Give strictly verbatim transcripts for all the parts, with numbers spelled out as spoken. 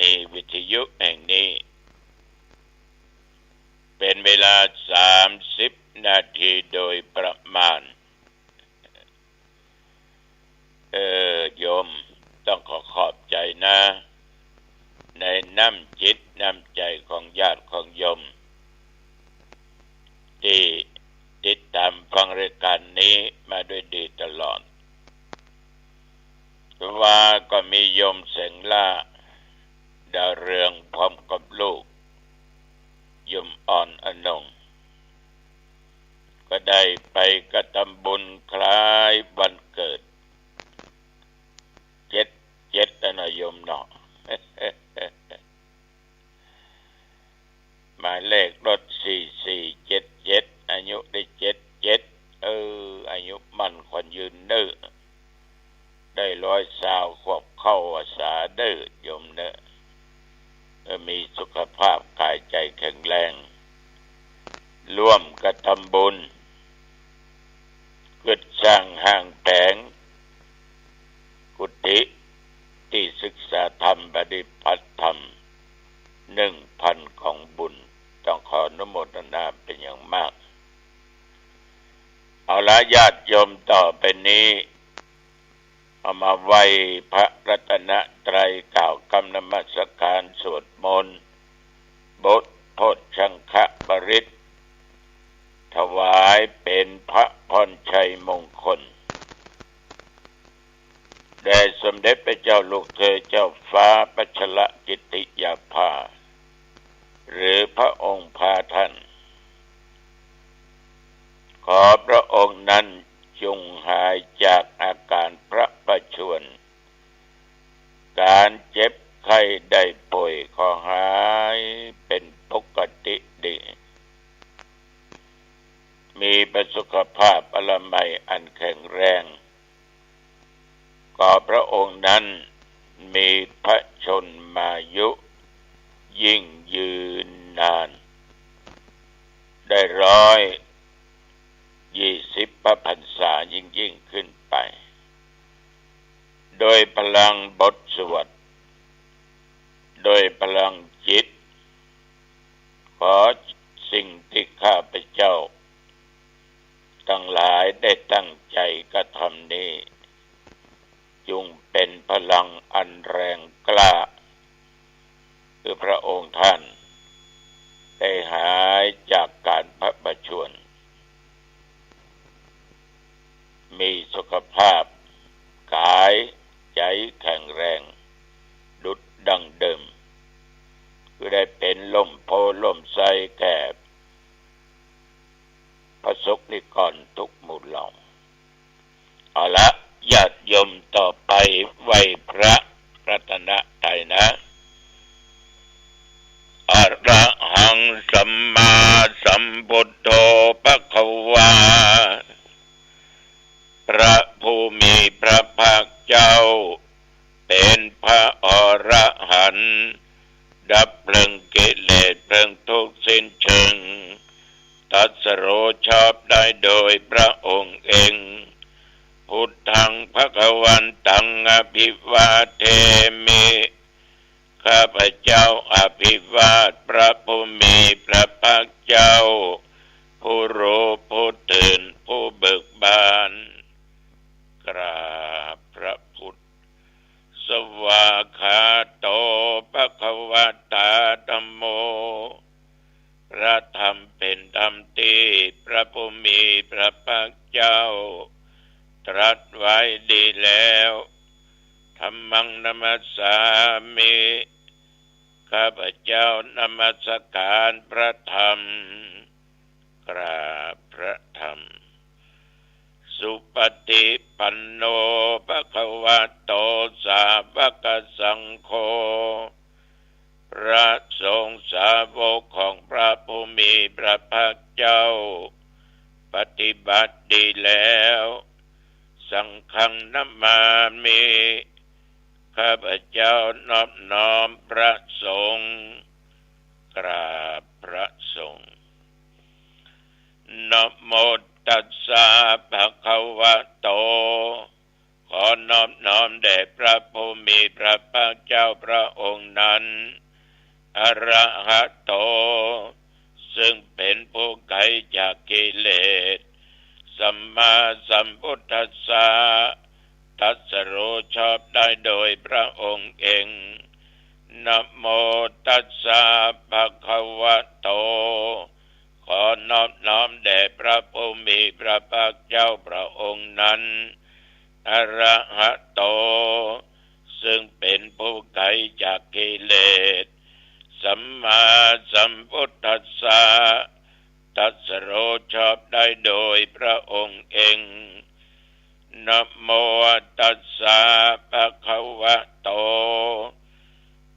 นีวิทยุแห่งนี้ เป๋นเวลาสามสิบนาทีโดยประมาณ เออ โยม ต้องขอขอบใจ๋นะ ในน้ำจิตน้ำใจ๋ของญาติของโยม ตี้ติดต๋ามฟังรายก๋านนี้มาด้วยดีตลอด ว่าก็มีโยมแสงล่า ดาวเรือง พร้อมกับลูก โยมอ่อนอนง ก็ได้ไปกระทำบุญคล้ายวันเกิด เจ็ดเจ็ด แล้วเนาะโยมเนาะ หมายเลขรถ สี่สี่เจ็ดเจ็ด อายุได้ เจ็ดเจ็ด เออ อายุมั่นขวัญยืนเน่อ ได้ร้อยซาวขวบเข้าพรรษาเน่อโยมเน่อ เออ มีสุขภาพก๋ายใจ๋แข็งแรง ร่วมกระทำบุญ กึ๊ดสร้างห้างแป๋ง กุฏิ ตี้ศึกษาธรรม ปฏิบัติธรรม หนึ่งพันกองบุญ ต้องขออนุโมทนาเป๋นอย่างมาก เอาละ ญาติโยม ต่อไปนี้ เอามาไหว้พระรัตนตรัย กล่าวกำนมัสการ สวดมนต์ บทโพชฌังคปริตร ถวายเป๋นพระพรชัยมงคล แด่สมเด็จพระเจ้าลูกเธอเจ้าฟ้าพัชรกิติยาภา หรือพระองค์พาท่าน ขอพระองค์นั้นจงหายจากอาก๋านพระประชวร ก๋านเจ็บไข้ได้ป่วยขอหายเป๋นปกติดี มีพระสุขภาพพละไมยอันแข็งแรง ขอพระองค์นั้นมีพระชนมายุยิ่งยืนนาน ได้ร้อยยี่สิบพระพรรษายิ่งๆ ขึ้นไป โดยพลังบทสวด โดยพลังจิต ขอสิ่งตี้ข้าพเจ้าตังหลายได้ตั้งใจ๋กระทำนี้ จุ่งเป๋นพลังอันแรงกล้า หื้อพระองค์ท่านได้หายจากก๋านพระประชวร มีสุขภาพก๋ายใจ๋แข็งแรงดุจดั้งเดิม หื้อได้เป๋นล่มโพธิ์ล่มไทรแก่พระสงฆ์นิกรทุกหมู่เหล่า เอาละ ญาติโยม ต่อไปไหว้พระรัตนตรัยนะ อะระหังสัมมาสัมพุทโธภะคะวา พระผู้มีพระภาคเจ้า เป๋นพระอรหันต์ ดับเพลิงกิเลสเพลิงทุกข์สิ้นเชิง ตรัสรู้ชอบได้โดยพระองค์เอง พุทธังภะคะวันตังอะภิวาเทมิ ข้าพเจ้าอภิวาทพระผู้มีพระภาคเจ้า ผู้รู้ผู้ตื่นผู้เบิกบาน กราบพระพุทธ สวากขาโตภะคะวะตาธัมโม พระธรรมเป๋นธรรมตี้พระผู้มีพระภาคเจ้าตรัสไว้ดีแล้ว ธัมมังนะมัสสามิ ข้าพเจ้านมัสการพระธรรม กราบพระธรรม สุปฏิปันโนภะคะวะโตสาวกสังโฆ พระสงฆ์สาวกของพระผู้มีพระภาคเจ้า ปฏิบัติดีแล้ว สังฆังนะมามิ ข้าพเจ้านอบน้อมพระสงฆ์ กราบพระสงฆ์ นะโมตัสสะภะคะวะโต ขอนอบน้อมแด่พระผู้มีพระภาคเจ้าพระองค์นั้น อรหะโต ซึ่งเป๋นผู้ไขจากกิเลส สัมมาสัมพุทธัสสะ ตรัสรู้ชอบได้โดยพระองค์เอง นะโมตัสสะ ภะคะวะโต ขอนอบน้อมแด่พระผู้มีพระภาคเจ้าพระองค์นั้น อรหะโต ซึ่งเป๋นผู้ไขจากกิเลส สัมมาสัมพุทธัสสะ ตรัสรู้ชอบได้โดยพระองค์เอง นะโมตัสสะ ภะคะวะโต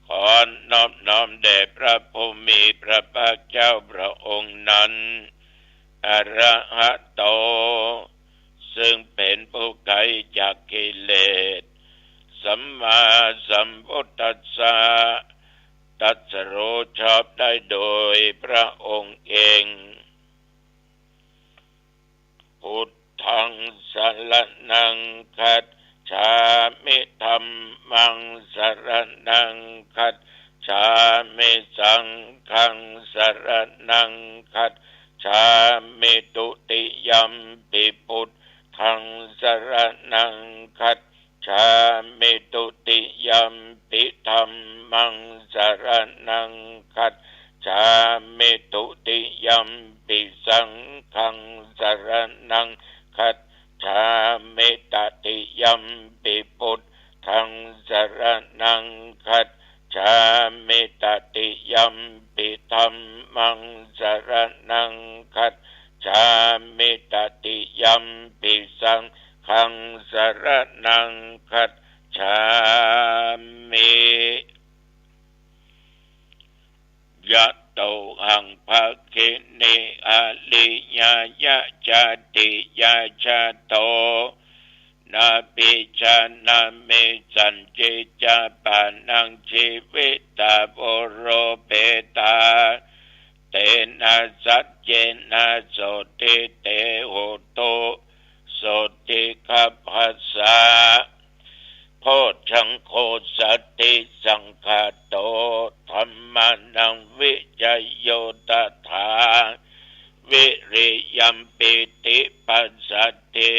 ขอนอบน้อมแด่พระผู้มีพระภาคเจ้าพระองค์นั้น อรหะโต ซึ่งเป๋นผู้ไขจากกิเลส สัมมาสัมพุทธัสสะ ตรัสรู้ชอบได้โดยพระองค์เอง พุทธังสรณังคัจฉามิ ธัมมังสรณังคัจฉามิ สังฆังสรณังคัจฉามิ ทุติยัมปิพุทธังสรณังคัจ ฉามิ ทุติยัมปิธัมมังสรณังคัจฉามิ ทุติยัมปิสังฆังสรณังคัจฉามิ ตติยัมปิพุทธังสรณังคัจฉามิ ตติยัมปิธัมมังสรณังคัจฉามิ ตติยัมปิสังฆังสรณังคัจฉามิ ยะโตหัง ภักขินี อริยะ ยะจาติยะ ชาโต นาภิชานามิ สันติจาปานัง จีวิตา โวโรเปตา เตนะ สัจเจนะ โสตถิ เต โหตุ โสตถิ คัพพะสสะ โพชฌังโฆ สัตถิสังฆาโต ธัมมานัง วิจโย ตถา วิริยัม ปีติปัสสัทธิ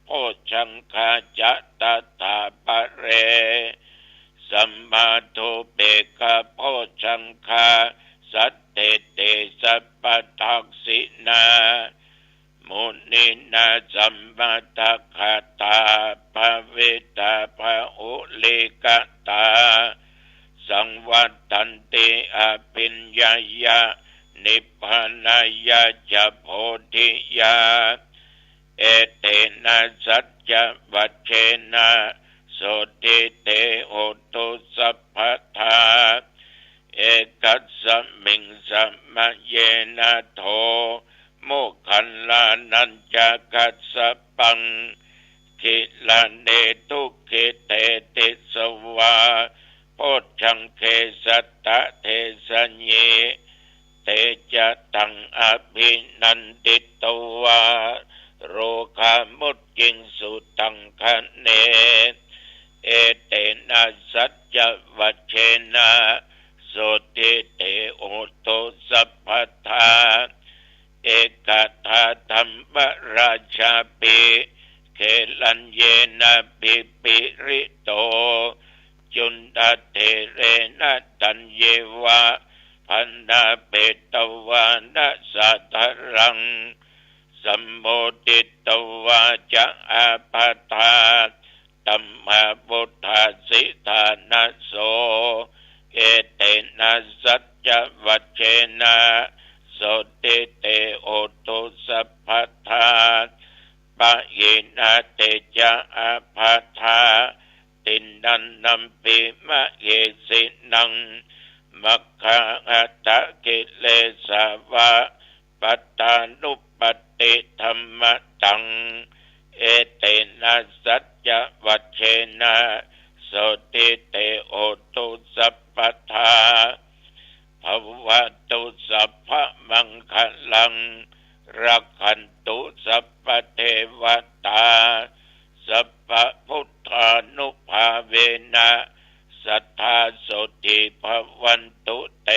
โพชฌังคาจะ ตถาปะเร สัมมาทูเปกขะ โพชฌังคา สัตถิติ สัพพะทักขิณา มุนีนา สัมมาทักขาตา ภวิตา บาหุลีกตา สังวัตถันติ อภิญญายะ นิพพานายัจจะ โพธิยา เอเตนะ สัจจวัจเจนะ โสตถิ เต โหตุ สัพพะทา เอกัสสะมิง สะมะเยนะ โถ โมคคัลลานัญจะ กัสสะปัง กิลาเน ทุกขิเต ติสสะวา โพชฌังเข สัตตะเทสะยิ เตจะตัง อภินันทิตวา โรคามุจจิงสุตังคะเน เอเตนะ สัจจวัจเจนะ โสตถิ เต โหตุ สัพพะทา เอกถาธัมมราชาปิ เกลัญเยนะ ปิปิริโต จุณฑะเถเรนะ ตัญเยวะ ภะนาเปตวานะ สาธารัง สัมโมทิตวาจะ อาปาธา ธัมมาวุฏฐาสิ ฐานะโส เอเตนะ สัจจวัจเจนะ โสตถิ เต โหตุ สัพพะทา ปะหินา เตจะ อาปาธา ติณันนัมปิ มะเหสินัง มัคคาหัตถะกิเลสาวะ ปัตตานุปัตติธัมมะตัง เอเตนะ สัจจวัจเจนะ โสตถิ เต โหตุ สัพพะทา ภะวะตุ สัพพะมังคะลัง รักขันตุ สัพพะเทวะตา สัพพะพุทธ วันตุเต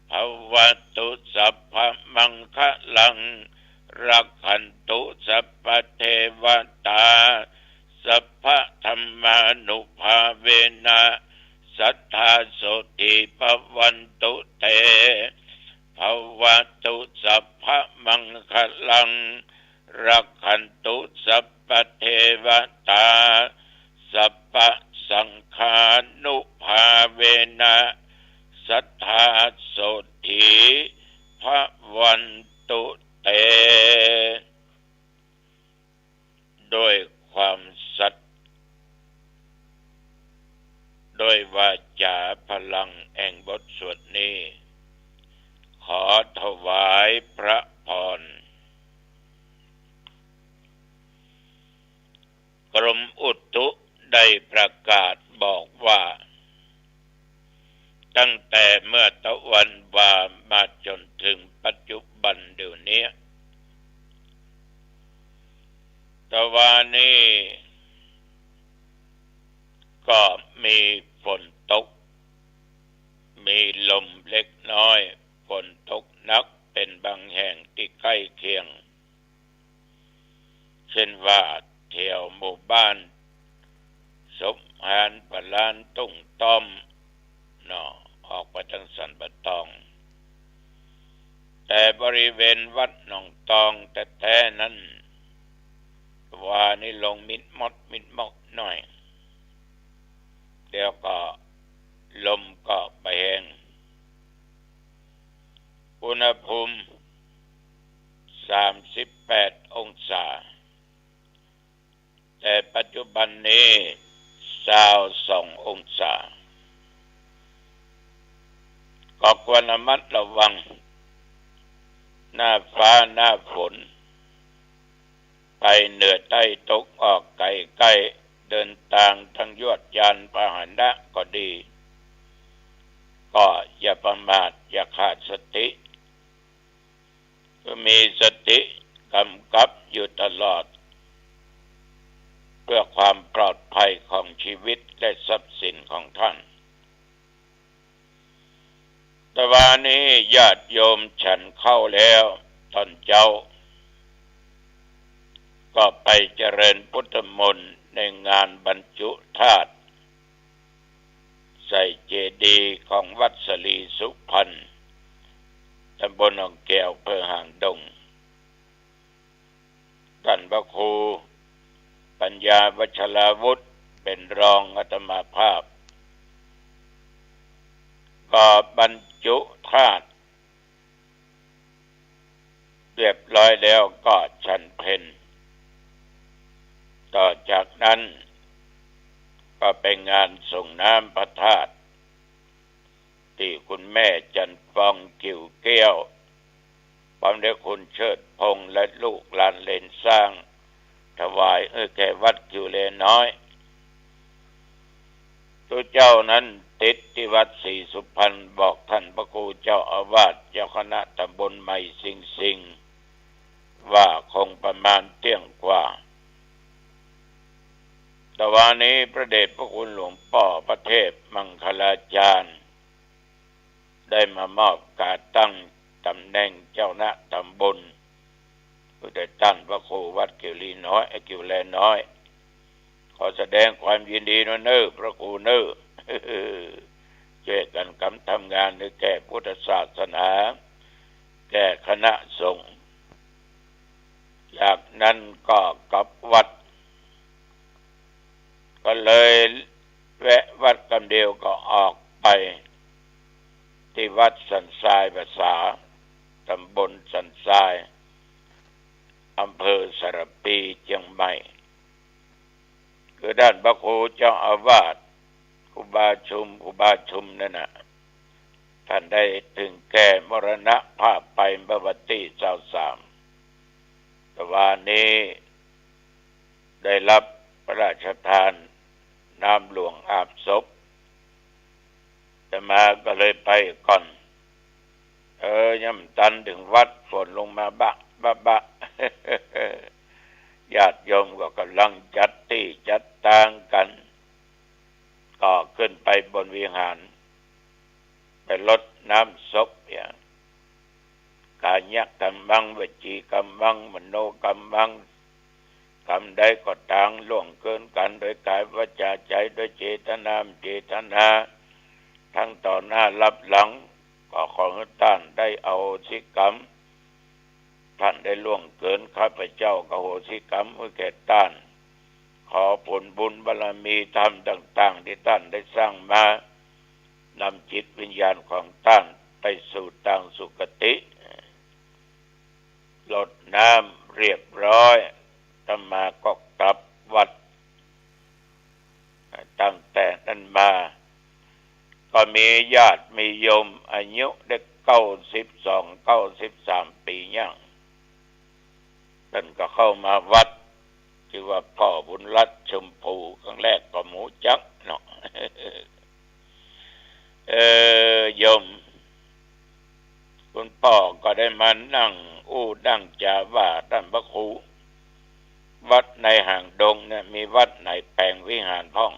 ภะวะตุสัพพะมังคะลัง รักขันตุสัพพะเทวะตา สัพพะธัมมานุภาเวนะ สัตถาโสตถีภะวันตุเต ภะวะตุสัพพะมังคะลัง รักขันตุสัพพะเทวะตา สัพพะสังฆานุภาเวนะ สัตถาโสตถีภะวันตุเต ด้วยความสัตย์ ด้วยวาจาพลังแห่งบทสวดนี้ ขอถวายพระพร กรมอุตุได้ประกาศบอกว่า ตั้งแต่เมื่อตะวันวามาจนถึงปัจจุบันเดี๋ยวนี้ ตะวานี้ก็มีฝนตก มีลมเล็กน้อย ฝนตกหนักเป็นบางแห่งที่ใกล้เคียง เช่นว่าแถวหมู่บ้านสมภาร ปะลาน ตุ้งต้อม เนาะ ออกไปตางสันป่าตอง แต่บริเวณวัดหนองตองแต๊ๆ นั้น วานี้ลงมิดมอดมิดมอกหน่อย แล้วก็ลมก็บ่แฮง อุณหภูมิ สามสิบแปดองศา แต่ปัจจุบันนี้ ซาวสององศา ก็ควรระมัดระวัง หน้าฟ้าหน้าฝน ไปเหนือใต้ตะวันออกใกล้ๆ เดินตางตางยวดยานพาหนะก็ดี ก็อย่าประมาท อย่าขาดสติ คือมีสติกำกับอยู่ตลอด เพื่อความปลอดภัยของชีวิตและทรัพย์สินของท่าน ตะวานี้ญาติโยมฉันข้าวแล้วตอนเจ๊า ก็ไปเจริญพุทธมนต์ในงานบรรจุธาตุ ใส่เจดีย์ของวัดสะหลีสุพรรณ ตำบลหนองแก้ว อำเภอหางดง ต้านพระครูปัญญาวัชราวุธเป็นรองอาตมาภาพ ก็บรรจุธาตุเรียบร้อยแล้วก็ฉันเพล ต่อจากนั้นก็ไปงานส่งน้ำพระธาตุ ตี้คุณแม่จันทร์ฟอง กิ่วแก้ว พร้อมด้วยคุณเชิดพงษ์และลูกหลานเหลนซ้าง ถวายแก่วัดกิ่วแลน้อย ตุ๊เจ้านั้นติดตี้วัดศรีสุพรรณ บอกต้านพระครูเจ้าอาวาสเจ้าคณะตำบลใหม่สิงสิงห์ ว่าคงประมาณเตี้ยงกว่า ตะวานี้พระเดชพระคุณหลวงป้อพระเทพมังคลาจารย์ ได้มามอบก๋านตั้งต๋ำแหน่งเจ้าคณะตำบล แก่ต้านพระครูวัดกิ่วแลน้อย กิ่วแลน้อย ขอแสดงความยินดีนำเน้อพระครูเน้อ จ้วยกั๋นกำทำงานหื้อแก่พุทธศาสนา แก่คณะสงฆ์ จากนั้นก็กลับวัด ก็เลยแวะวัดกำเดียวก็ออกไปตี้วัดสันทรายผาสา ตำบลสันทราย อำเภอสารภี เจียงใหม่ คือต้านพระครูเจ้าอาวาส ครูบาชุม ครูบาชุมนั่นน่ะ ต้านได้ถึงแก่มรณภาพไปเมื่อวันตี้ซาวสาม ตะวานี้ได้รับพระราชทานน้ำหลวงอาบศพ อาตมาก็เลยไปก่อน เออ ยังบ่ตันถึงวัด ฝนลงมาบะบะบะ ญาติโยมก็ก่ำลังจัดตี้จัดตางกั๋น ก็ขึ้นไปบนวิหาร น้ำศพอย่าง กายกัมมัง วจีกัมมัง มโนกัมมัง กรรมใดก็ตางล่วงเกินกั๋น โดยก๋าย วาจา ใจ๋ โดยเจตนา บ่เจตนา ตึงต่อหน้าลับหลัง ก็ขอหื้อต้านได้อโหสิกรรม ต้านได้ล่วงเกิน ข้าพเจ้าก็อโหสิกรรมหื้อแก่ต้าน ขอผลบุญบารมีธรรมต่างๆ ตี้ต้านได้สร้างมา นำจิตวิญญาณของต้านไปสู่ตางสุคติ รดน้ำเรียบร้อย อาตมาก็กลับวัด ตั้งแต่นั้นมา ก็มีญาติมีโยมอายุได้เก้าสิบสอง เก้าสิบสามปี๋ยัง ต้านก็เข้ามาวัด จื้อว่าป้อบุญรัตน์ชมพู ครั้งแรกก็บ่ฮู้จักเนาะ เออ โยม คุณป้อก็ได้มานั่งอู้นั่งจ๋าว่าต้านพระครู วัดในหางดงเนี่ยมีวัดไหนแป๋งวิหารพ่อง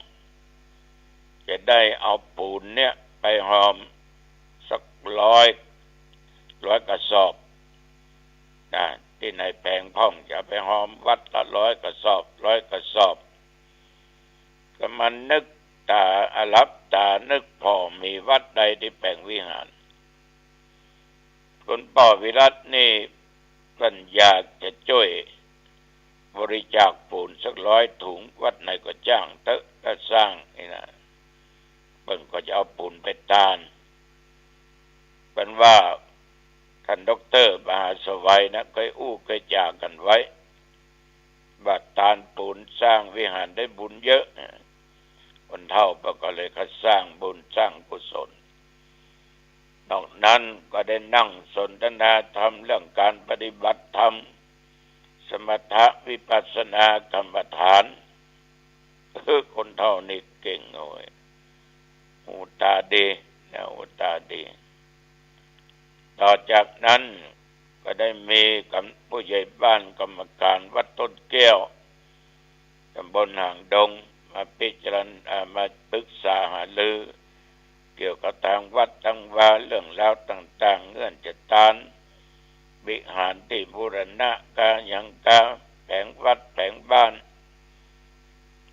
จะได้เอาปูนเนี่ยไปฮอมสักร้อย ร้อยกระสอบนะ ตี้ไหนแป๋งพ่องจะไปฮอมวัดละร้อยกระสอบ ร้อยกระสอบ ก็มานึกต๋า อาหลับต๋านึกผ่อ มีวัดใดตี้แป๋งวิหาร คุณป้อวิรัตน์นี่ต้านอยากจะจ้วยบริจาคปูนสักร้อยถุง วัดไหนก็จ้างเต๊อะ ถ้าสร้างนี่นะ เปิ้นก็จะเอาปูนไปตาน เปิ้นว่าต้านด็อกเตอร์มหาสวัยนะ เกยอู้เกยจ๋ากั๋นไว้ ว่าตานปูนสร้างวิหารได้บุญเยอะ คนเฒ่าเปิ้นก็เลยขะสร้างบุญสร้างกุศล นอกนั้นก็ได้นั่งสนทนาธรรมเรื่องก๋านปฏิบัติธรรม สมถะวิปัสสนากรรมฐาน คือคนเฒ่านี่เก่งเว้ย หูต๋าดีนะ หูต๋าดี ต่อจากนั้นก็ได้มีกำ ผู้ใหญ่บ้านกรรมการวัดต้นแก้ว ตำบลหางดง มาพิจารณา อ่า มาปรึกษาหารือ เกี่ยวกับตางวัดตางวา เรื่องราวต่างๆ เงื่อนจะตานวิหารตี้บูรณะกาหยังกา แผงวัดแผงบ้าน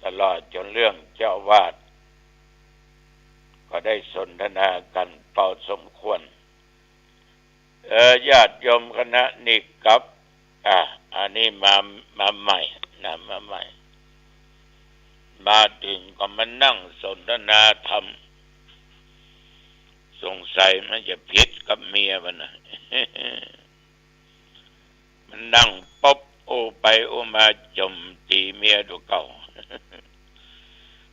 ตลอดจ๋นเรื่องเจ้าอาวาส ก็ได้สนทนากั๋นพอสมควร เออ ญาติโยมคณะนี้กลับ อ่ะ อันนี้มา มาใหม่นะ มาใหม่ มาเถิงก็มานั่งสนทนาธรรม สงสัยมันจะผิดกับเมียมันนะ มันนั่งปุ๊บ อู้ไปอู้มาจ่มตี๋เมียตั๋วเก่า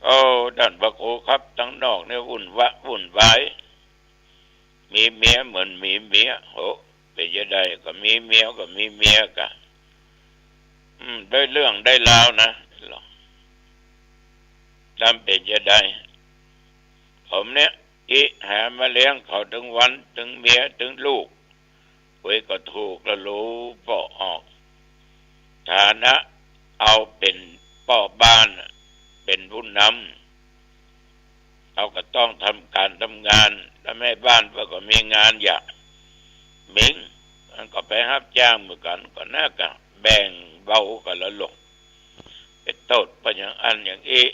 โอ้ ต้านพระครูครับ ตางนอกนี่วุ่นวะ วุ่นวาย มีเมียเหมือนมีเมีย โห เป๋นจาใด ก็มีเมียก็มีเมียกะ อืม ได้เรื่องได้ราวนะ ต้านเป๋นจาใด ผมเนี่ย อิหามาเลี้ยงเขาตึงวัน ตึงเมีย ตึงลูก คุยก็ถูกละลู ป้อออก ฐานะเอาเป๋นป้อบ้านน่ะ เป๋นผู้นำ เฮาก็ต้องทำก๋านทำงาน แล้วแม่บ้านเปิ้นก็มีงานหยะ เม้ง มันก็ไปฮับจ้างเหมือนกั๋น ก็น่าจะแบ่งเบากั๋นละลง ไปโต้ษเปิ้นอย่างอั้นอย่างอี้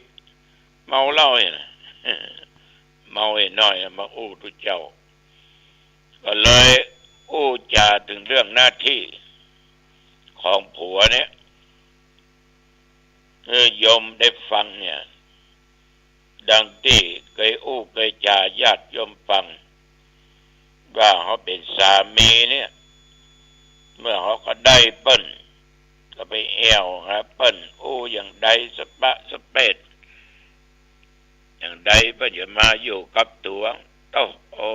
เมาเหล้านี่นะ เมาไอ้น้อยมาอู้ตุ๊เจ้า ก็เลยอู้จ๋าเถิงเรื่องหน้าตี้ของผัวเนี่ย หื้อโยมได้ฟังเนี่ย ดังตี้เกยอู้เกยจ๋าญาติโยมฟัง ว่าเฮาเป๋นสามีเนี่ย เมื่อเฮาก็ได้เปิ้น ก็ไปแอ่วหาเปิ้น อู้อย่างใดสะปะสะเปด อย่างใดเปิ้นจะมาอยู่กับตั๋ว โต้ โอ้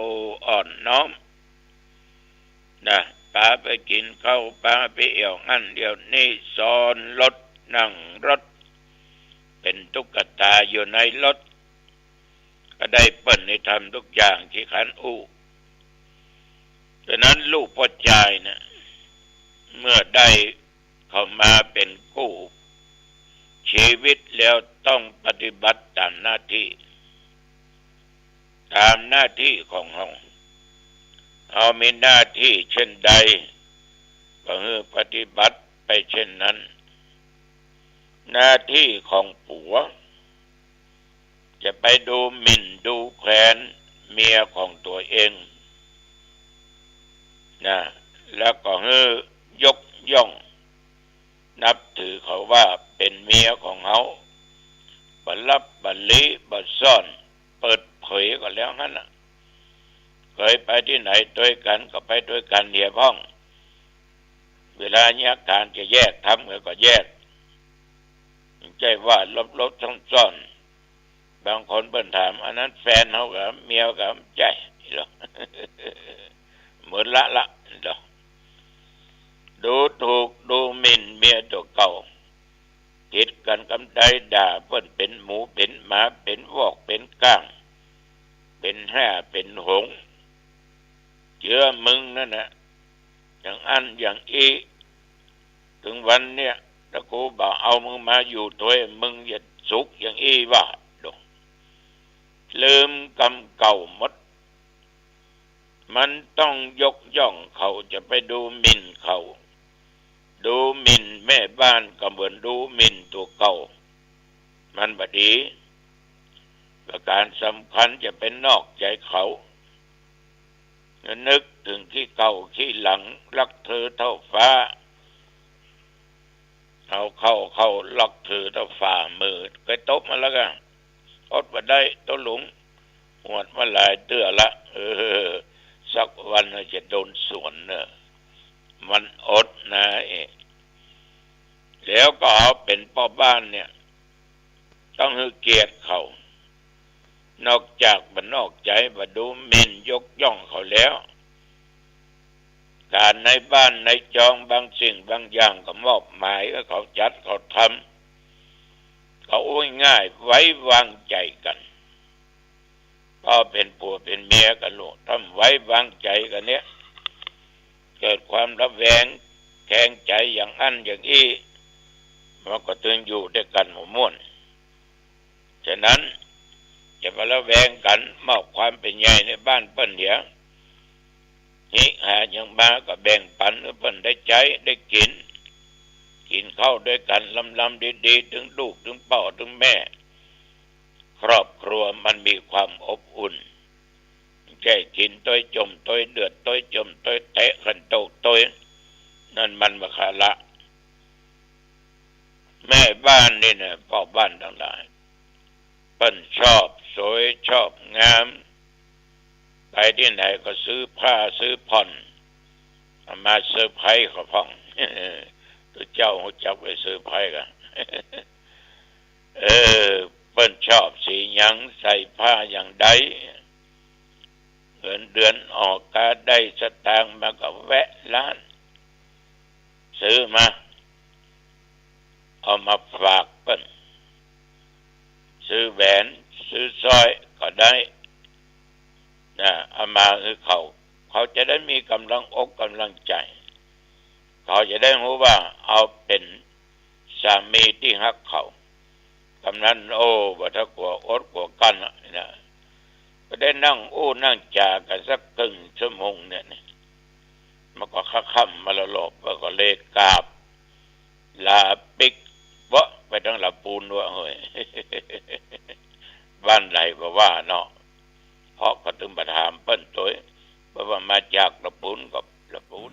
อ่อนน้อม นะ ปาไปกิ๋นข้าว ปาไปแอ่วอั้นแอ่วนี้ ซ้อนรถ นั่งรถ เป๋นตุ๊กตาอยู่ในรถ ก็ได้เปิ้นได้ทำทุกอย่างตี้ขันอู้ ฉะนั้นลูกป้อจายน่ะ เมื่อได้เข้ามาเป๋นกู้ชีวิตแล้วต้องปฏิบัติต๋ามหน้าตี้ ต๋ามหน้าตี้ของเฮา เอามีหน้าตี้เช่นใด ก็หื้อปฏิบัติไปเช่นนั้น หน้าตี้ของผัว จะไปดูหมิ่นดูแควนเมียของตั๋วเองนะ แล้วก็หื้อยกย่องนับถือเขาว่าเป๋นเมียของเฮา บ่ลับบ่ลี้บ่ซ่อน เปิดเผยก็แล้วหั้นน่ะ เกยไปตี้ไหนตวยกั๋นก็ไปตวยกั๋นเหียพ่อง เวลาเยียะก๋านจะแยกทำก็แยก บ่ใจ้ว่าหลบๆ ซ่อนๆ บางคนเปิ้นถาม อันนั้นแฟนเฮาก่อ เมียเฮาก่อ บ่ใจ้ เหมือนละละ ดูถูกดูหมิ่นเมียตั๋วเก่า ผิดกั๋นกำใด ด่าเปิ้นเป๋นหมูเป๋นหมา เป๋นวอกเป๋นก้าง เป๋นแฮ่เป๋นหงส์ เจื้อมึงนั่นน่ะ อย่างอั้นอย่างอี้ เถิงวันเนี้ย ถ้ากูบ่เอามึงมาอยู่ตวย มึงจะสุขอย่างอี้วะ ดู ลืมกำเก่าหมด มันต้องยกย่องเขา จะไปดูหมิ่นเขา ดูหมิ่นแม่บ้านก็เหมือนดูหมิ่นตั๋วเก่า มันบ่ดี ประก๋านสำคัญจะไปนอกใจ๋เขา นึกเถิงขี้เก่าขี้หลัง ฮักเธอเต้าฟ้า เอาเข้า เข้าฮักเธอเต้าฝ่ามือ เกยตบมาแล้วก่อ อดบ่ได้ โตหลุง หวดมาหลายเตื้อละ เออ สักวันจะโดนสวนเน่อ มันอดนะเอ แล้วก็เอาเป๋นป้อบ้านเนี่ย ต้องหื้อเกียรติเขา นอกจากบ่นอกใจ๋ บ่ดูหมิ่นยกย่องเขาแล้ว ก๋านในบ้านในจองบางสิ่งบางอย่างก็มอบหมายหื้อเขาจัดเขาทำ ก็เอาง่ายๆ ไว้วางใจ๋กั๋น ป้อเป๋นผัวเป๋นเมียกั๋นลูก ถ้าบ่ไว้วางใจ๋กั๋นเนี่ย เกิดความระแวงแคลงใจ๋อย่างอั้นอย่างอี้ มันก็ตึงอยู่ตวยกั๋นบ่ม่วน ฉะนั้น จะบ่ระแวงกั๋น มอบความเป๋นใหญ่ในบ้านเปิ้นเหีย หิหาหยังมาก็แบ่งปันหื้อเปิ้นได้ใจ๊ได้กิ๋น กิ๋นข้าวตวยกั๋นลำๆ ดีๆ ตึงลูกตึงป้อตึงแม่ ครอบครัวมันมีความอบอุ่น บ่ใจ้กิ๋นตวยจ่มตวยเดือดตวยจ่มตวยเตะกั๋นตกตวย นั่นมันบ่คาระ แม่บ้านนี่นะ ป้อบ้านตังหลาย เปิ้นชอบสวยชอบงาม ไปตี้ไหนก็ซื้อผ้าซื้อผ่อน เอามาเซอร์ไพรส์เขาพ่อง ตุ๊เจ้าฮู้จักไปเซอร์ไพรส์ก่อ เออ เปิ้นชอบสีหยัง ใส่ผ้าอย่างใด เงินเดือนออก กาได้สตางค์มาก็แวะร้าน ซื้อมา เอามาฝากเปิ้น ซื้อแหวน ซื้อสร้อยก็ได้นะ เอามาหื้อเขา เขาจะได้มีก๋ำลังอกก๋ำลังใจ๋ เขาจะได้ฮู้ว่าเฮาเป๋นสามีตี้ฮักเขา กำนั้น โอ้ บ่ถ้ากั๋วอดกั๋วกั้นอะนะ ก็ได้นั่งอู้นั่งจ๋ากั๋นสักเกิ่งชั่วโมงเนี่ย มันก็ค่ำๆ มาแล้ว เปิ้นก็เลยกราบลาปิ๊กเป๊อะไปตังละปูนว่า เฮ้ย บ้านใดบ่ว่าเนาะ เพราะก็ตึงบ่ถามเปิ้นตวย เปิ้นว่ามาจากละปูนก็ละปูน